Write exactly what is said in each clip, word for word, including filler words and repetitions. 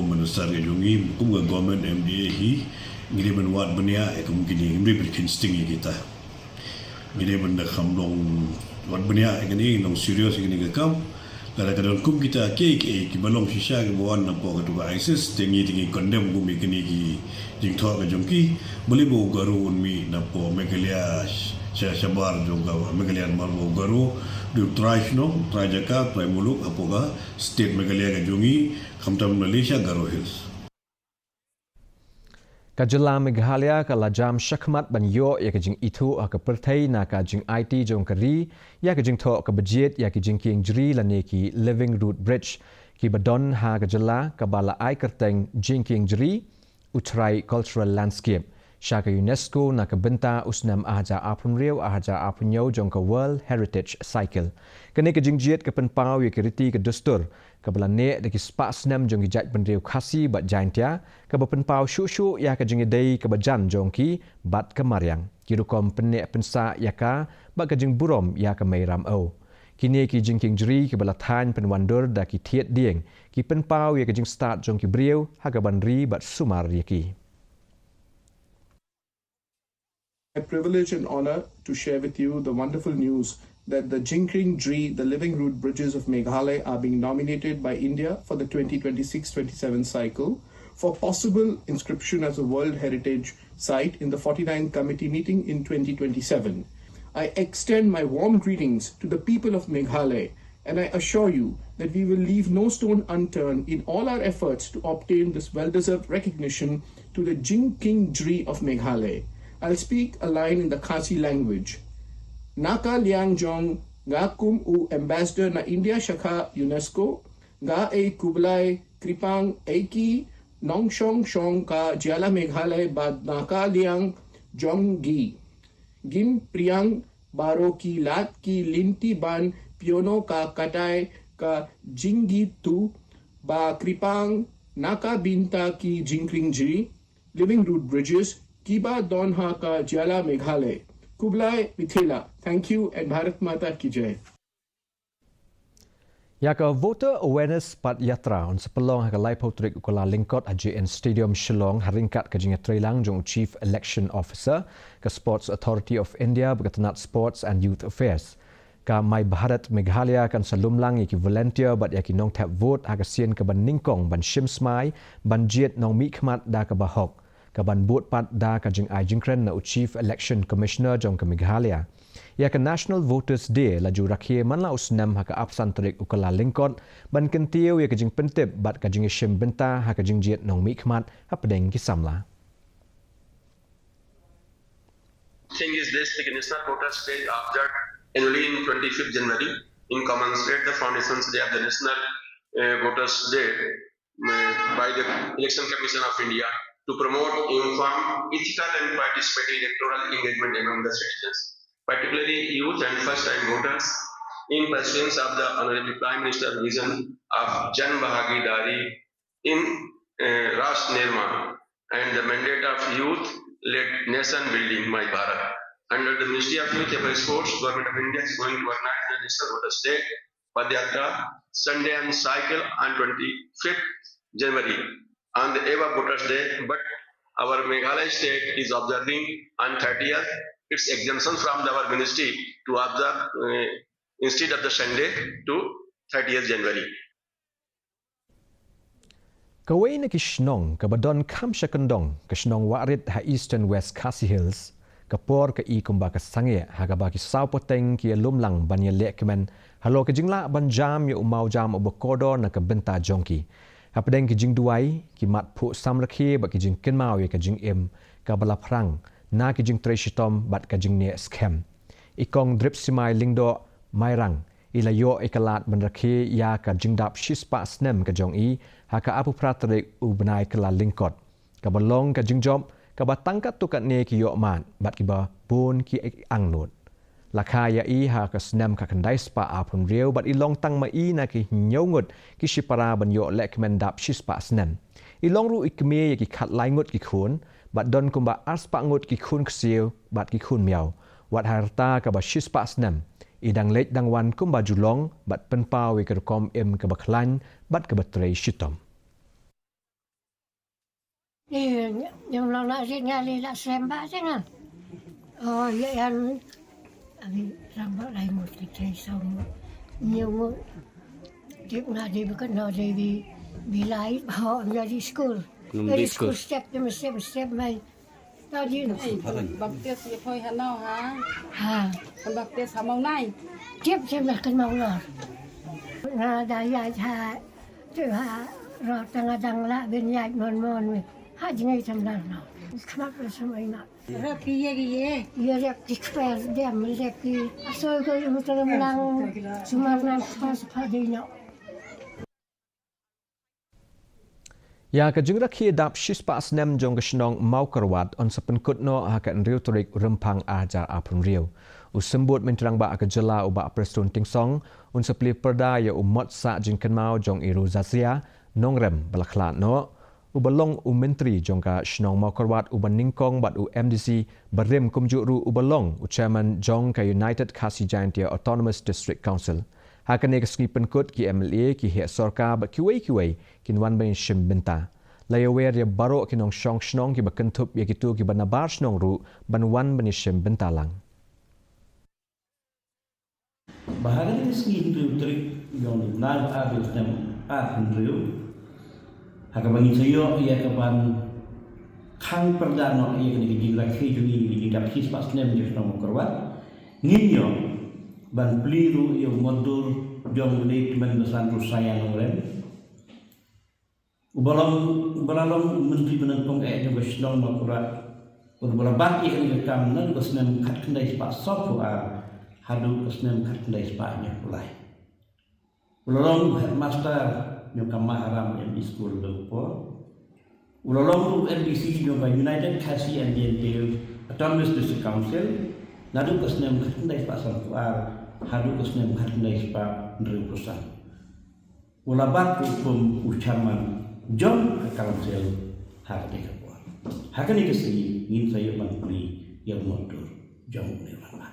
Minister ka jong ngi, kum ka government M D A hi, ngi dei ban wad bniah ïa kum kine, ngi dei ban kin sting ïa kita. Ngi dei ban da kham long wad bniah ïa kine, long serious ïa kine ka kam. Lada ka don kum kita kiei kiei kiba long shisha kiba wan napoh katu ka ISIS, te ngi te ngi condemn kum ïa kine ki jingthoh ka jong ki. Balei ba u Garo un mih napoh Meghalaya sha shabar jong ka Meghalaya, namar ba u Garo u dei u trai shnong, u trai jaka, u trai muluk hapoh ka state Meghalaya ka jong ngi, khamtam Malaysia, Garo Hills. Ka jylla Meghalaya ka la jam shakhmat ban ïoh ïa ka jingithuh ha ka pyrthei na ka jingaiti jong ka ri ïa ka jingthoh kaba jied ïa ki jingkieng jri lane ki Living Root Bridge kiba don ha ka jylla, kaba la ai kyrteng Jingkieng Jri, U Trai Cultural Landscape sha ka UNESCO na ka bynta u snem ar hajar arphew hynriew ar hajar arphew hynñiew jong ka World Heritage Cycle. Kane ka jingjied ka pynpaw ïa ki riti ka dustur kaba la neh da ki spah snem jong ki jaitbynriew Khasi bad Jaintia, kaba pynpaw shuh shuh ïa ka jingïadei kaba jan jong ki bad ka mariang, ki rukom pynneh pynsah ïa ka bad ka jingburom ïa ka mei ramew. Kine ki jingkieng jri kiba la thaiñ pynwandur da ki thied dieng ki pynpaw ïa ka jingstad jong ki briew ha kaban ri bad sumar ïa ki. A privilege and honor to share with you the wonderful news that the Jingkieng Jri, the Living Root Bridges of Meghalaya, are being nominated by India for the twenty twenty-six twenty-seven cycle for possible inscription as a World Heritage Site in the forty-ninth Committee meeting in twenty twenty-seven. I extend my warm greetings to the people of Meghalaya, and I assure you that we will leave no stone unturned in all our efforts to obtain this well-deserved recognition to the Jingkieng Jri of Meghalaya. I'll speak a line in the Khasi language. Naka liang jong nga kum u ambassador na India shakha UNESCO, nga ei khublei kyrpang ïa ki nongshong shnong ka jylla Meghalaya bad naka liang jong ngi. Ngin pyrshang baroh ki lad ki lynti ban pynïoh ka katai ka jingithuh ba kyrpang na ka bynta ki jingkieng jri, living root bridges, kiba don ha ka jylla Meghalaya. Khublei Mithila. Thank you and Bharat Mata ki jai. Ïa ka Voter Awareness Padyatra yn sa pynlong ha ka laiphew tarik u Kyllalyngkot ha J N Stadium Shillong, ha ryngkat ka jingïatreilang jong u Chief Election Officer ka Sports Authority of India bad ka tnad Sports and Youth Affairs. Ka My Bharat Meghalaya kan sa lumlang ïa ki volunteer bad ïa ki nongthep vote ha ka sien kaba nyngkong ban shim smai, ban jied nongmihkhmat da kaba hok, kaban bud pat da ka jingai jingkren na u Chief Election Commissioner jong ka Meghalaya. Ïa ka National Voters Day la ju rakhe man la u snem ha ka arphew san tarik u Kyllalyngkot, ban kyntiew ïa ka jingpyntip bad ka jingïashim bynta ha ka jingjied nongmihkhmat hapdeng ki samla. Thing is this, the National Voters Day observed annually in twenty-fifth January in commensurate the Foundation's Day of the National, uh, Voters Day, uh, by the Election Commission of India to promote informed, ethical and participatory electoral engagement among the citizens, particularly youth and first-time voters, in pursuance of the Honorable Prime Minister's vision of Jan Bhagidari in, uh, Rashtra Nirman and the mandate of youth-led nation building, My Bharat. Under the Ministry of Youth Affairs Sports, Government of India is going to organize the National Voters Day Padyatra, Sunday and cycle on twenty-fifth January on the eve of Voters Day, but our Meghalaya state is observing on thirtieth, its exemption from our ministry to observe, uh, instead of the Sunday to thirtieth January. Kawei na ki shnong kaba don kham sha kyndong, ka shnong Wahrit ha Eastern West Khasi Hills, ka por ka i kumba ka sangeh, ha kaba ki saw pateng ki ïalumlang ban ïalehkmen halor ka jinglah ban jam ïa u mawjam uba kordor na ka bynta jong ki. Hapdeng ki jingduwai, ki mat phuh samrkhie bad ki jingkynmaw ïa ka jingim kaba la phrang na ki jingtrei shitom bad ka jingneh skhem. I Kong Dripsimai Lyngdoh Mairang, i la ïoh ïa ka lad ban rakhe ïa ka jingdap shispah snem ka jong i ha ka arphew phra tarik u bnai Kyllalyngkot, kaba long ka jingjop kaba tang katto katne ki ïoh mad bad kiba bun ki angnud. La kha ïa i ha ka snem ka khyndai spah arphew hynriew bad i long tang ma i na ki hynñiew ngut ki shipara ban ïoh lehkmen dap shispah snem. I long ruh i kmie ïa ki khatlai ngut ki khun, bad don kumba arspah ngut ki khun ksiew bad ki khun miaw. Wat ha rta kaba shispah snem, i dang leit dang wan kumba ju long bad pynpaw ïa ka rukom im kaba khlaiñ bad kaba trei shitom. Ni, ni long na ri nga li la sem ba jeng. Oh, ya yan. Abi rang ba lai mut ki tei song. Ni ngu. Dip na di bukan no di bi, bi lai ho ya di school. Num di school step di step step mai. Ta di. Baptis ya poi ha nau ha. Ha. Baptis ha mau nai. Dip sem na kan mau lor. Na da ya ha. Tu ha ro tang dang la bin ya mon mon wi. Ha jingai tam dan no. Kmak semai na. Rep ki ye ki ye. Ye rep ki kper dem rep ki. Asoi ko yung terem nang sumar nang kper sepa dei no. Ïa ka jingrakhe dap shispah snem jong ka shnong Mawkyrwat yn sa pynkut noh ha ka hynriew tarik Rymphang arhajar arphew hynriew. U Symbud Myntri Rangbah ka jylla u Bah Prestone Tynsong yn sa plie pyrda ïa u mot sah jingkynmaw jong i Rosazia Nongrem ba la khlad noh, uba long u myntri jong ka shnong Mawkyrwat, uba nyngkong bad u M D C barim, kumjuh ruh uba long u chairman jong ka United Khasi Jaintia Autonomous District Council. Ha kane ka sngi pynkut, ki M L A, ki heh sorkar bad kiwei kiwei kin wan ban ïashim bynta. La ïawer ïa baroh ki nongshong shnong kiba kynthup ïa kito kiba nabar shnong ruh ban wan ban ïashim bynta lang. Ba ha kane ka sngi hynriew tarik jong u bnai ba ar jong u snem ar hynriew, ha kaba ngin sa ïoh ïa kaban khang pyrda noh ïa kane ka jingrakhe jong ngi, ka jingdap shispah snem jong shnong Mawkyrwat, ngin ïoh ban plie ruh ïa u mot dur jong u late Tymmen Basan Rosazia Nongrem, uba long, uba la long u myntri ba nyngkong eh jong ka shnong Mawkyrwat. Uba la bat ïa kane ka kam naduh ka snem khatkhyndai spah sawphew ar haduh ka snem khatkhyndai spah hynñiewphew lai. U la long u headmaster jong ka Maharam M E School Dongpo. U la long u M D C jong ka United Khasi and Jaintia Autonomous District Council naduh ka snem khatkhyndai spah sanphew ar haduh ka snem khatkhyndai spah hynriewphew san. U la bat ruh kum u chairman jong ka council ha katei ka por. Ha kane ka sngi ngin sa ïoh ban plie ïa u mot dur jong une u rangbah.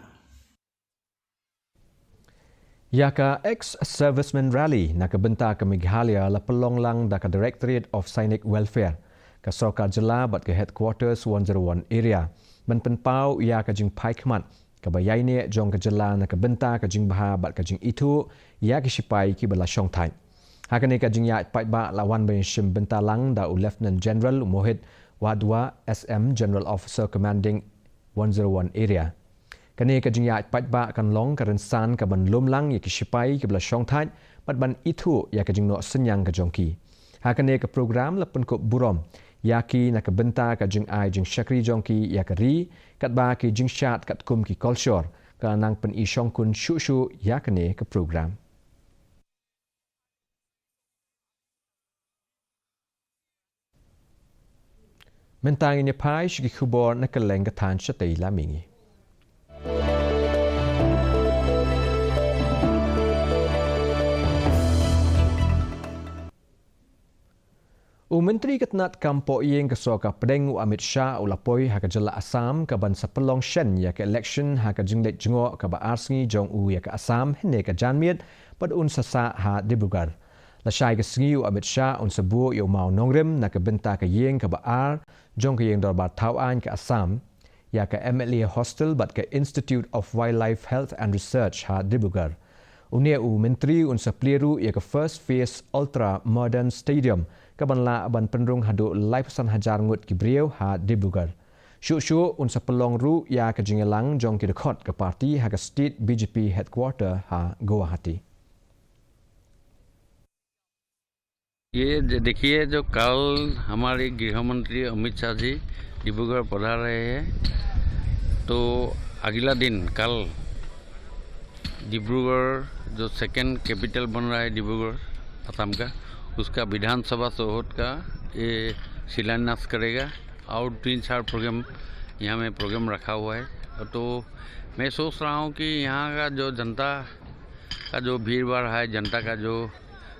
Ïa ka ex-serviceman rally na ka bynta ka Meghalaya la pynlong lang da ka Directorate of Sainik Welfare, ka sorkar jylla bad ka headquarters one zero one area, ban pynpaw ïa ka jingphai khmat kaba ïaineh jong ka jylla na ka bynta ka jingbha bad ka jingithuh ïa ki shipai kiba la shongthait. Ha kane ka jingïaid paidbah la wan ban ïashim bynta lang da u Lieutenant General Mohit Wadhwa, S M, General Officer Commanding one zero one area. Kane ka jingïaid paidbah kan long ka rynsan kaban lum lang ïa ki shipai kiba la shongthait bad ban ithuh ïa ka jingnoh synñiang ka jong ki. Ha kane ka program la pynkup burom ïa ki na ka bynta ka jingai jingshakri jong ki ïa ka ri, katba ki jingshad katkum ki kolshor ka nang pyni shongkun shuh shuh ïa kane ka program. Mynta ngin ïa phai sha ki khubor na kylleng ka thaiñ shatei la mihngi. U Myntri ka tnat kam pohïing ka sorkar pdeng u Amit Shah u la poi ha ka jylla Assam kaban sa pynlong shen ïa ka election ha ka jingleit jngoh kaba ar sngi jong u ïa ka Assam hynne ka janmiet, bad un sa sah ha Dibrugarh. Lashai ka sngi u Amit Shah un sa buh ïa u mawnongrim na ka bynta ka ïing kaba ar jong ka ïing dorbar thaw aiñ ka Assam, ïa ka M L A hostel bad ka Institute of Wildlife Health and Research ha Dibrugarh. Une u Myntri un sa plie ruh ïa ka First Phase Ultra Modern Stadium kaban lah ban pynrung haduh laiphew san hajar ngut ki briew ha Dibrugarh. Shuh shuh un sa pynlong ruh ïa ka jingïalang jong ki dkhot ka party ha ka State B J P Headquarter ha Guwahati. ये ज-, देखिए, जो कल हमारे गृह मंत्री अमित शाह जी डिब्रूगढ़ पधार रहे हैं, तो अगला दिन कल डिब्रूगढ़ जो सेकंड कैपिटल बन रहा है डिब्रूगढ़ असम का, उसका विधानसभा सौहठ का ये शिलान्यास करेगा और तीन चार प्रोग्राम यहाँ में प्रोग्राम रखा हुआ है। तो मैं सोच रहा हूँ कि यहाँ का जो जनता का जो भीड़ भाड़ है, जनता का जो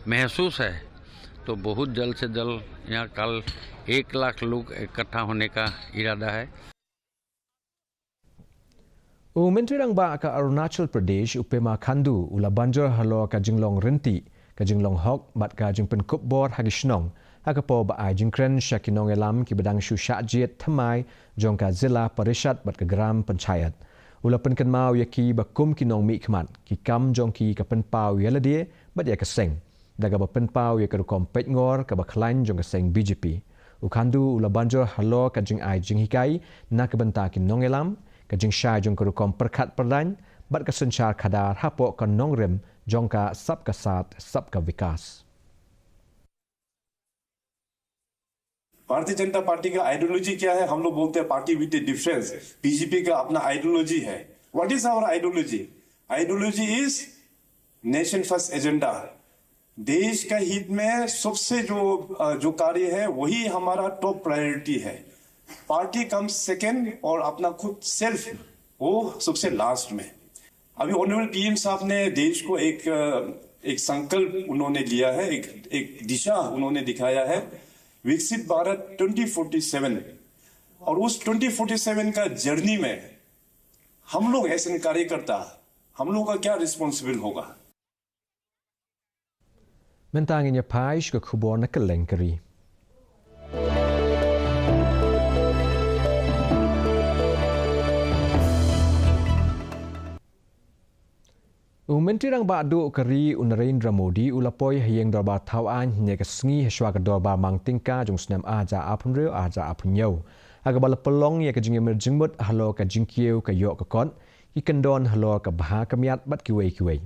महसूस है, तो बहुत जल्द से जल्द यहाँ कल एक लाख लोग इकट्ठा होने का इरादा है। U Myntri Rangbah ka Arunachal Pradesh, u Pema Khandu, u la ban jur halor ka jinglong ryntih, ka jinglong hok bad ka jingpynkup bor ha ki shnong, Ha ka por ba ai jingkren sha ki nongïalam kiba dang shu shah jied thymmai jong ka Zila Parishad bad ka Gram Panchayat, u la pynkynmaw ïa ki ba kum ki nongmihkhmat, ki kam jong ki ka pynpaw ïa lade bad ïa ka seng, da kaba pynpaw ïa ka rukom peitngor kaba khlaiñ jong ka seng B J P. U Khandu u la ban jur halor ka jingai jinghikai na ka bynta ki nongïalam, ka jingshai jong ka rukom pyrkhat pyrdaiñ bad ka synshar khadar hapoh ka nongrim jong ka Sabka Saath Sabka Vikas. भारतीय जनता पार्टी का आइडियोलॉजी क्या है? हम लोग बोलते हैं पार्टी विद ए डिफरेंस। बीजेपी का अपना आइडियोलॉजी है। What is our ideology? Ideology is nation first agenda। देश का हित में सबसे जो, अ, जो कार्य है, वही हमारा टॉप प्रायोरिटी है। पार्टी कम्स सेकंड और अपना खुद सेल्फ, वो सबसे लास्ट में। अभी ऑनरेबल पीएम साहब ने देश को एक, अ, एक संकल्प उन्होंने लिया है, एक, एक दिशा उन्होंने दिखाया है, विकसित भारत ट्वेंटी फोर्टी सेवन। और उस ट्वेंटी फोर्टी सेवन का जर्नी में हम लोग एज एन कार्यकर्ता, हम लोग का क्या रिस्पॉन्सिबल होगा? Mynta ngin ïa phai sha ka khubor na kylleng ka ri. U Myntri Rangbah Duh ka ri u Narendra Modi u la poi ha ïing dorbar thaw aiñ hynne ka sngi hashwa ka dorbar mang tyngka jong u snem ar hajar arphew hynriew ar hajar arphew hynñiew, ha kaba la pynlong ïa ka jingïamir jingmut halor ka jingkiew ka ïoh ka kot, ki kyndon halor ka bha ka miat bad kiwei kiwei.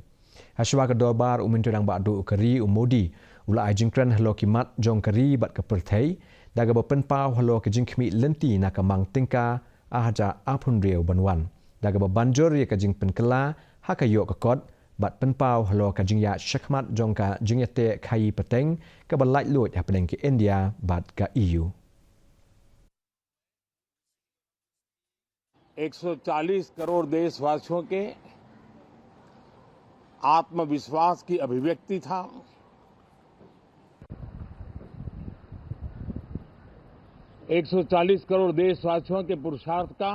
Hashwa ka dorbar u Myntri Rangbah Duh ka ri u Modi u la ai jingkren halor ki mat jong ka ri bad ka pyrthei, da kaba pynpaw halor ka jingkhmih lynti na ka mang tyngka ar hajar arphew hynriew ban wan, da kaba ban jur ïa ka jingpynkylla ha ka ïoh ka kot, bad pynpaw halor ka jingïaid shakhmat jong ka jingïateh khaïi pateng kaba laitluid hapdeng ka India bad ka E U. एक सौ चालीस करोड़ देशवासियों के आत्मविश्वास की अभिव्यक्ति था। एक सौ चालीस करोड़ देशवासियों के पुरुषार्थ का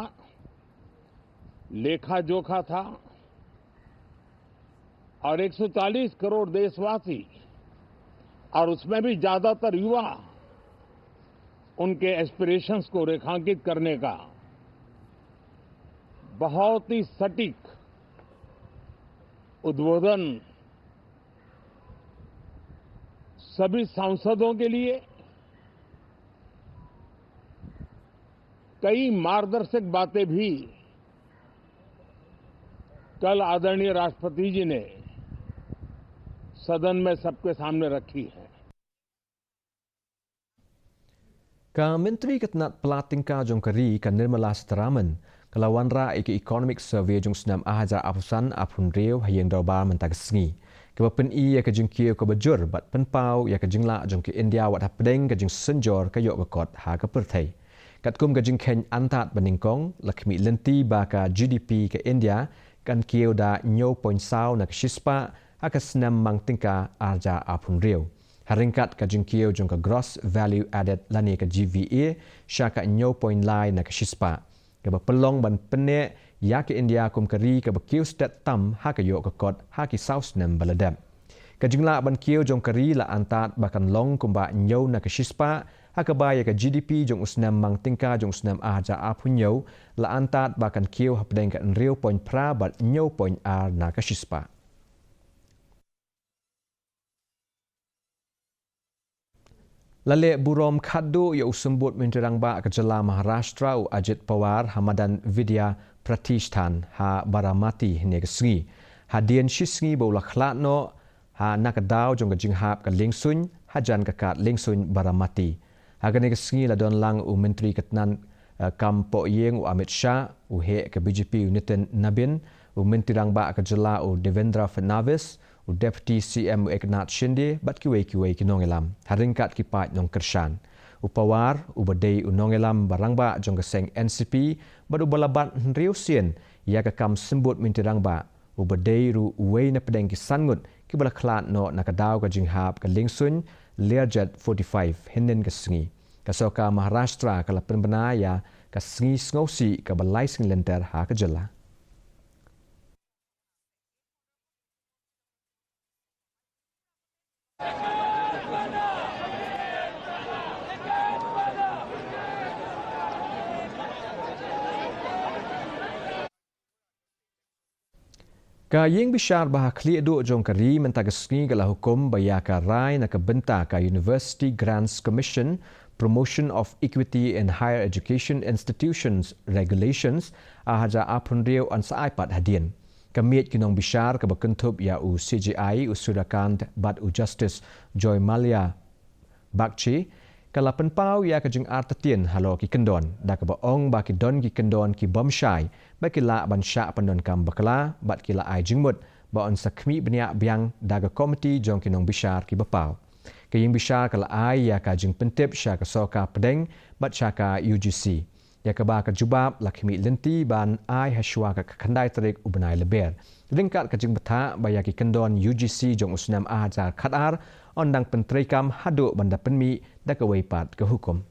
लेखा जोखा था। और एक सौ चालीस करोड़ देशवासी, और उसमें भी ज्यादातर युवा, उनके एस्पिरेशंस को रेखांकित करने का बहुत ही सटीक उद्बोधन सभी सांसदों के लिए। कई मार्गदर्शक बातें भी कल आदरणीय राष्ट्रपति जी ने सदन में सबके सामने रखी है। Ka Myntri ka tnat pla tyngka jong ka ri ka Nirmala Sitharaman ka la wanrah ïa ka Economic Survey jong u snem ar hajar arphew san arphew hynriew ha ïing dorbar mynta ka sngi, kaba pyni ïa ka jingkiew kaba jur bad pynpaw ïa ka jinglah jong ka India wat hapdeng ka jingsynjor ka ïoh ka kot ha ka pyrthei. Katkum ka jingkheiñ antad ba nyngkong, la khmih lynti ba ka G D P ka India kan kiew da hynñiew point saw na ka shispah ha ka snem mang tyngka ar hajar arphew hynriew, ha ryngkat ka jingkiew jong ka Gross Value Added lane ka G V A sha ka hynñiew point lai na ka shispah, kaba pynlong ban pynneh ïa ka India kum ka ri kaba kiew stet tam ha ka ïoh ka kot ha ki saw snem ba la dep. Ka jinglah ban kiew jong ka ri la antad ba kan long kumba hynñiew na ka shispah, ha kaba ïa ka G D P jong u snem mang tyngka jong u snem ar hajar arphew hynñiew la antad ba kan kiew hapdeng ka hynriew point phra bad hynñiew point ar na ka shispah. La leh burom khatduh ïa u Symbud Myntri Rangbah ka jylla Maharashtra u Ajit Pawar ha madan Vidya Pratishthan ha Baramati hynne ka sngi, hadien shi sngi ba u la khlad noh ha na ka daw jong ka jinghap ka liengsuiñ hajan ka kad liengsuiñ Baramati. Ha kane ka sngi la don lang u Myntri ka tnat, eh, kam pohïing u Amit Shah, u heh ka B J P u Nitin Nabin, u Myntri Rangbah ka jylla u Devendra Fadnavis, u Deputy C M u Eknath Shinde bad kiwei kiwei ki nongïalam, ha ryngkat ki paid nongkyrshan. U Pawar, uba dei u nongïalam ba rangbah jong ka seng N C P bad uba la bat hynriew sien ïa ka kam Symbud Myntri Rangbah, uba dei ruh uwei na pdeng ki san ngut kiba la khlad noh na ka daw ka jinghap ka liengsuiñ Learjet forty-five hynnin ka sngi. Ka sorkar Maharashtra ka la pynbna ïa ka sngi sngewsih kaba lai sngi lynter ha ka jylla. Ka Ïing Bishar ba ha khlieh duh jong ka ri mynta ka sngi ka la hukum ba ïa ka rai na ka bynta ka University Grants Commission, Promotion of Equity in Higher Education Institutions Regulations, ar hajar arphew hynriew yn sa ai pat hadien. Ka miej ki nongbishar kaba kynthup ïa u C J I, u Suryakant bad u Justice Joymalia Bagchi, ka la pynpaw ïa ka jingartatien halor ki kyndon, da kaba ong ba ki don ki kyndon ki bym shai, ba ki lah ban shah pyndonkam bakla, bad ki la ai jingmut ba yn sa khmih bniah biang da ka komiti jong ki nongbishar kiba paw. Ka Ïing Bishar ka la ai ïa ka jingpyntip sha ka sorkar pdeng bad sha ka U G C. Ïa kaba ka jubab la khmih lynti ban ai hashwa ka khyndai tarik u bnai Lber, ryngkat ka jingbthah ba ïa ki kyndon U G C jong u snem ar hajar khatar yn dang pyntreikam haduh ban da pynmih da kawei pat ka hukum.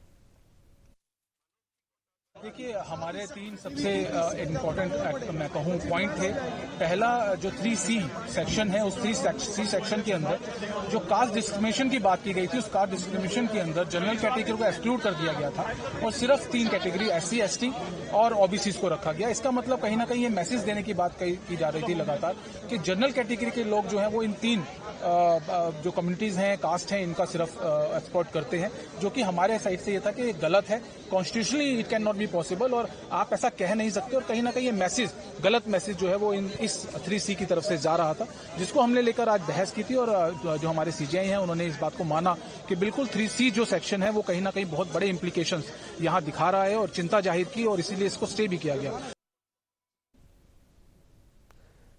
देखिए, हमारे तीन सबसे इम्पोर्टेंट, मैं कहूँ, पॉइंट थे। पहला, जो थ्री सी सेक्शन है, उस थ्री सी सेक्शन के अंदर जो कास्ट डिस्क्रिमिनेशन की बात की गई थी, उस कास्ट डिस्क्रिमिनेशन के अंदर जनरल कैटेगरी को एक्सक्लूड कर दिया गया था और सिर्फ तीन कैटेगरी, एससी, एसटी और ओबीसी को रखा गया। इसका मतलब कहीं ना कहीं ये मैसेज देने की बात कही, की जा रही थी लगातार कि जनरल कैटेगरी के लोग जो हैं, वो इन तीन अ, अ, जो कम्युनिटीज हैं, कास्ट हैं, इनका सिर्फ एक्सपोर्ट करते हैं, जो कि हमारे साइड से ये था कि ये गलत है। कॉन्स्टिट्यूशनली इट कैन नॉट बी पॉसिबल और आप ऐसा कह नहीं सकते। और कहीं ना कहीं ये मैसेज, गलत मैसेज जो है, वो इन इस थ्री सी की तरफ से जा रहा था, जिसको हमने लेकर आज बहस की थी। और अ, जो हमारे सीजेआई हैं, उन्होंने इस बात को माना कि बिल्कुल थ्री सी जो सेक्शन है, वो कहीं ना कहीं बहुत बड़े इम्प्लीकेशंस यहाँ दिखा रहा है और चिंता जाहिर की और इसीलिए इसको स्टे भी किया गया।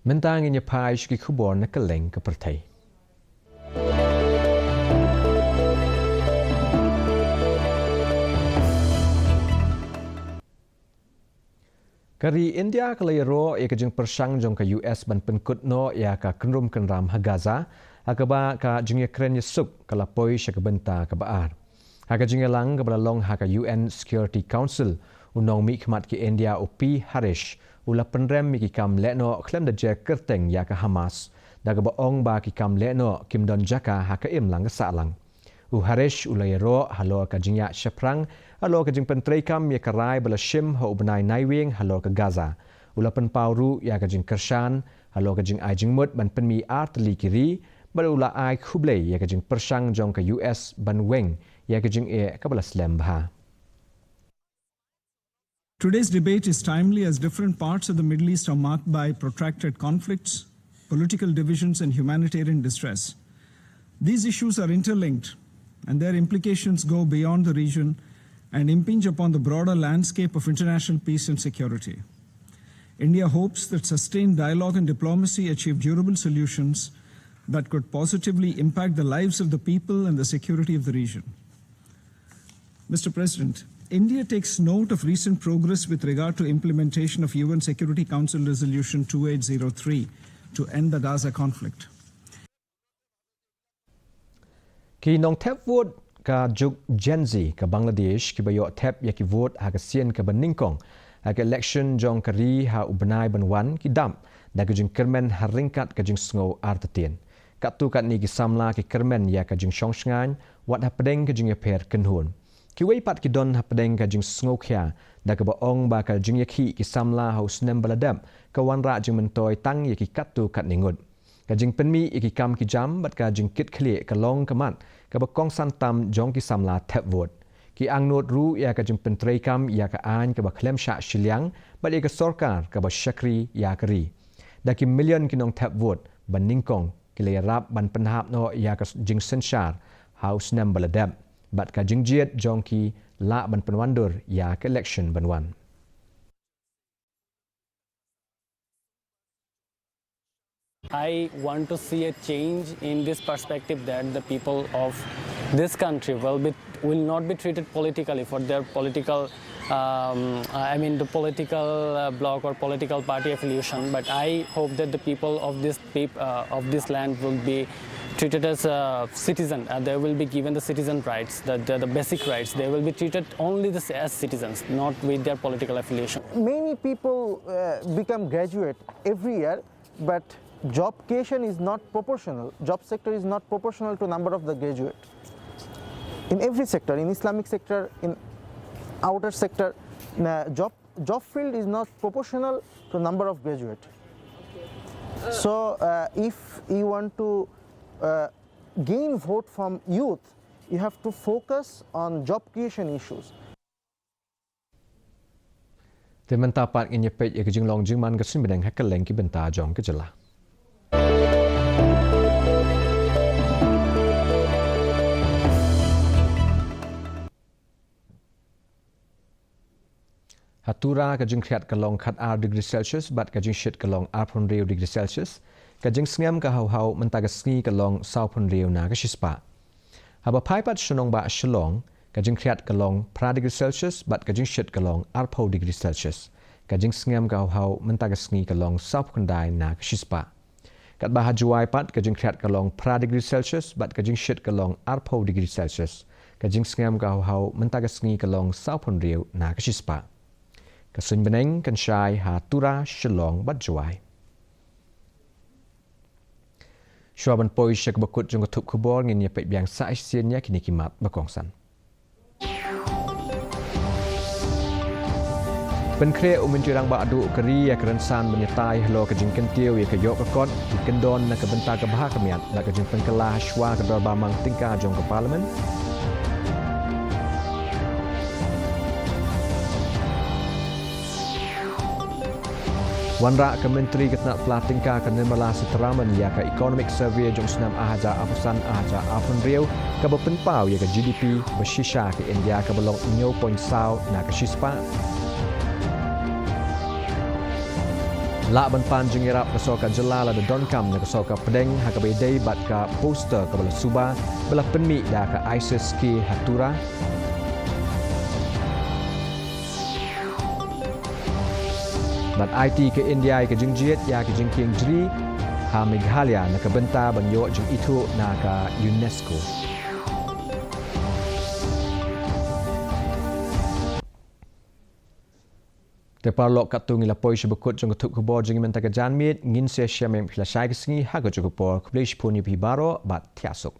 Mynta ngin ïa phai sha ki khubor na kylleng ka pyrthei. Ka ri India ka la ïaroh ïa ka jingpyrshang jong ka U S ban pynkut noh ïa ka kynrum kynram ha Gaza, ha kaba ka jingïakren ïasuk ka la poi sha ka bynta kaba ar. Ha ka jingïalang kaba la long ha ka U N Security Council, u nongmihkhmat ki India u P Harish u la pynrem ïa ki kam lehnoh khlem da jer kyrteng ïa ka Hamas, da kaba ong ba ki kam lehnoh kim don jaka ha ka imlang ka sahlang. U Harish u la ïaroh halor ka jingïaid shaphrang halor ka jingpyntreikam ïa ka rai ba la shim ha u bnai Naiwieng halor ka Gaza. U la pynpaw ruh ïa ka jingkyrshan halor ka jingai jingmut ban pynmih ar tylli ki ri, bad u la ai khublei ïa ka jingpyrshang jong ka U S ban weng ïa ka jingeh kaba la slem bha. Today's debate is timely as different parts of the Middle East are marked by protracted conflicts, political divisions, and humanitarian distress. These issues are interlinked, and their implications go beyond the region and impinge upon the broader landscape of international peace and security. India hopes that sustained dialogue and diplomacy achieve durable solutions that could positively impact the lives of the people and the security of the region. Mister President, India takes note of recent progress with regard to implementation of U N Security Council Resolution two eight zero three to end the Gaza conflict. Ki nongthep vote ka juk Gen Z ka Bangladesh kiba ïoh thep ïa ki vote ha ka sien kaba nyngkong ha ka election jong ka ri ha u bnai ban wan ki dap da ka jingkyrmen ha ryngkat ka jingsngew artatien. Katto katne ki samla ki kyrmen ïa ka jingshongshngaiñ wat hapdeng ka jingïapher kynhun. Kiwei pat ki don hapdeng ka jingsngewkhia da kaba ong ba ka jingïakhih ki samla ha u snem ba la dep ka wanrah jingmyntoi tang ïa ki katto katne ngut. Ka jingpynmih ïa ki kam ki jam bad ka jingkitkhlieh ka long ka mat kaba kongsan tam jong ki samla thep vote. Ki angnud ruh ïa ka jingpyntreikam ïa ka aiñ kaba khlem shah shiliang bad ïa ka sorkar kaba shakri ïa ka ri. Da ki million ki nongthep vote ba nyngkong ki la ïarap ban pynhap noh ïa ka jingsynshar ha u snem ba la dep bad ka jingjied jong ki lah ban pynwandur ïa ka election ban wan. I want to see a change in this perspective that the people of this country will be will not be treated politically for their political, um, I mean, the political uh, bloc or political party affiliation. But I hope that the people of this peop- uh, of this land will be treated as a citizen. Uh, they will be given the citizen rights, the, the, the basic rights. They will be treated only the, as citizens, not with their political affiliation. Many people uh, become graduate every year, but job creation is not proportional. Job sector is not proportional to number of the graduate. In every sector, in Islamic sector, in outer sector, uh, job job field is not proportional to number of graduate. So, uh, if you want to, uh, gain vote from youth, you have to focus on job creation issues. Te mynta pat ngin ïa peit ïa ka jinglong jingman ka suiñ bneng ha kylleng ki bynta jong ka jylla. Ha Tura ka jingkhriat ka long khat ar degree Celsius bad ka jingshit ka long arphew hynriew degree Celsius. Ka jingsngem ka haw haw mynta ka sngi ka long sawphew hynriew na ka shispah. Haba phai pat sha nongbah Shillong, ka jingkhriat ka long phra degree Celsius bad ka jingshit ka long arphew degree Celsius. Ka jingsngem ka haw haw mynta ka sngi ka long sawphew khyndai na ka shispah. Katba ha Jowai pat ka jingkhriat ka long phra degree Celsius bad ka jingshit ka long arphew degree Celsius. Ka jingsngem ka haw haw mynta ka sngi ka long sawphew hynriew na ka shispah. Ka suiñ bneng kan shai ha Tura, Shillong bad Jowai. Shuwa ban poi sha kaba kut jong ka thup khubor, ngin ïa peit biang sa shisien ïa kine ki mat ba kongsan. Pynkhreh u Myntri Rangbah Duh ka ri ïa ka rynsan ban ïatai halor ka jingkyntiew ïa ka ïoh ka kot, ki kyndon na ka bynta ka bha ka miat bad ka jingpynkylla shuwa ka dorbar mang tyngka jong ka Parliament. Wanrah ka Myntri ka tnat pla tyngka ka Nirmala Sitharaman ïa ka Economic Survey jong u snem ar hajar arphew san ar hajar arphew hynriew, kaba pynpaw ïa ka G D P ba shisha ka India kaba long hynñiew point saw na ka shispah. Lah ban pan jingïarap ka sorkar jylla lada donkam na ka sorkar pdeng ha kaba ïadei bad ka poster kaba la suba ba la pynmih da ka ISIS-K ha Tura. Bad aiti ka India ïa ka jingjied ïa ka jingkieng jri ha Meghalaya na ka bynta ban ïoh jingithuh na ka UNESCO. Te paralok, katto ngi la poi sha ba kut jong ka thup khubor jong ngi mynta ka janmiet, ngin sa ïashem phi la shai ka sngi ha kajuh ka por. Khublei shibun ïa phi baroh bad thiah suk.